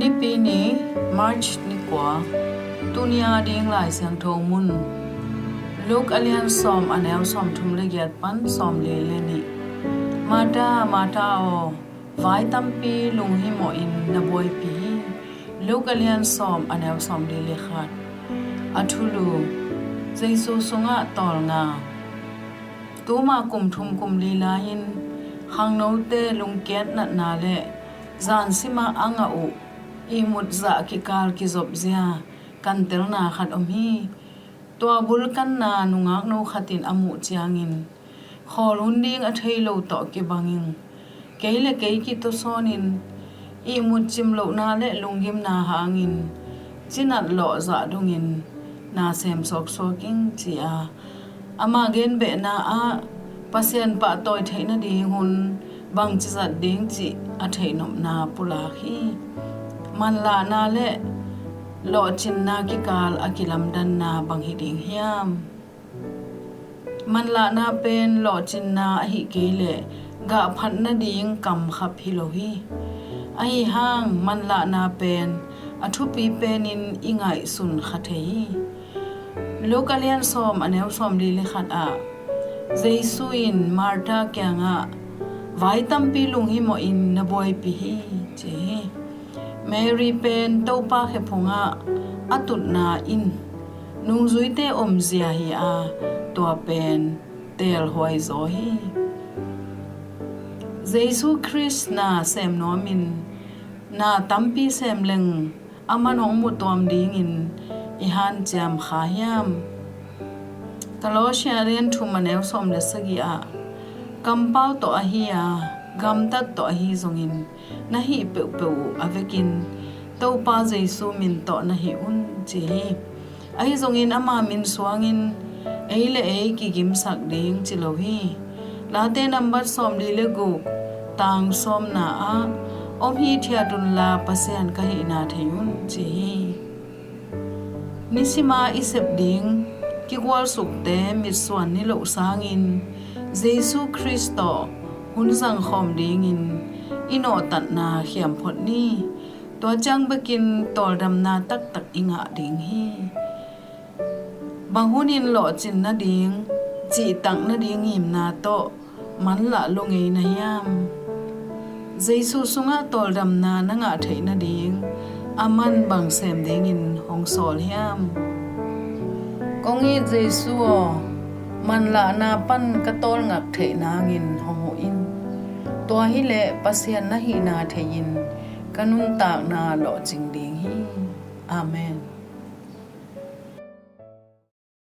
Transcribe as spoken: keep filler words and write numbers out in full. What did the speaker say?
Nipi ni, March ni kua. Tuni a ding Lai Siangtho mun, Luke a lian sawm, a neu sawmthum le giat pan sawmli le nih. Martha, Martha aw, vai tampi lunghimawhin na buaipi hi. Luke a lian sawm, a neu sawmli le khat. A thulu: Jesu sungah tawlnga. Tuma kum thum kum li lai-in khangnote lungkiat natna le zan sima a ngah uh ihmut zah kikal kizopzia kantelna khat om hi. Tua bul kanna nungakno khatin a muh ciangin, khawl hun ding a thei lo tawh kibangin, kei le kei kitawsawnin ihmut cimlohna le lunggimna hangin cinat lawh zah dongin na sem suaksuak ing, ci-a ama genbehna ah Pasian pahtawi theih nading hun bangci zat ding cih a theihnopna pulak hi. Manlahna le lawhcinna kikal a kilamdanna bang hi ding hiam? Manlahna pen lawhcinna ahih kei leh gahphat nading kamkhap hi lo hi. Ahi hang manlahna pen a thupi penin i ngaihsun kha thei hi. Luke a lian sawm, a neu sawmli le khat ah Jesu in Martha kiangah, vai tampi lunghimawhin na buaipi hi, ci hi. Mary pen Topa khephungah a tutna in nungzuite omzia hi a, tua pen teelhuai zaw hi. Jesu Khrist na sem nuamin na tampi sem leng aman hong mutuam dingin i hanciam kha hiam? Kolosia a lian thum, a neu sawm le sagih ah, kampau tawh ahi a, gamtat tawh ahi zongin na hih peuhpeuh uh a vekin Topa Jesu min tawh na hih un, ci hi. Ahi zongin ama min suangin ei le ei kigimsak ding ci lo hi. Late nambat sawmli le guk, tang sawmna ah, om hithiat unla Pasian ka hihna thei un, ci hi. Nisima i sep ding kigualsukte mitsuan niloh sangin Jesu Khrist tawh hun zangkhawm dingin i nawhtatna khiam phot ni. Tua ciang bekin tawldamna taktak i ngah ding hi. Bang hunin lawhcin nading, cihtak nading ngimna tawh manlah lo ngei na hiam? Jesu sungah tawldamna na ngah theih nading aman bang sem dingin hong sawl hiam? Kong it Jesu aw, manlahna pan ka tawlngak theih nangin hong huh in. Tua hileh Pasian na hihna thei-in ka nuntakna lawhcing ding hi. Amen.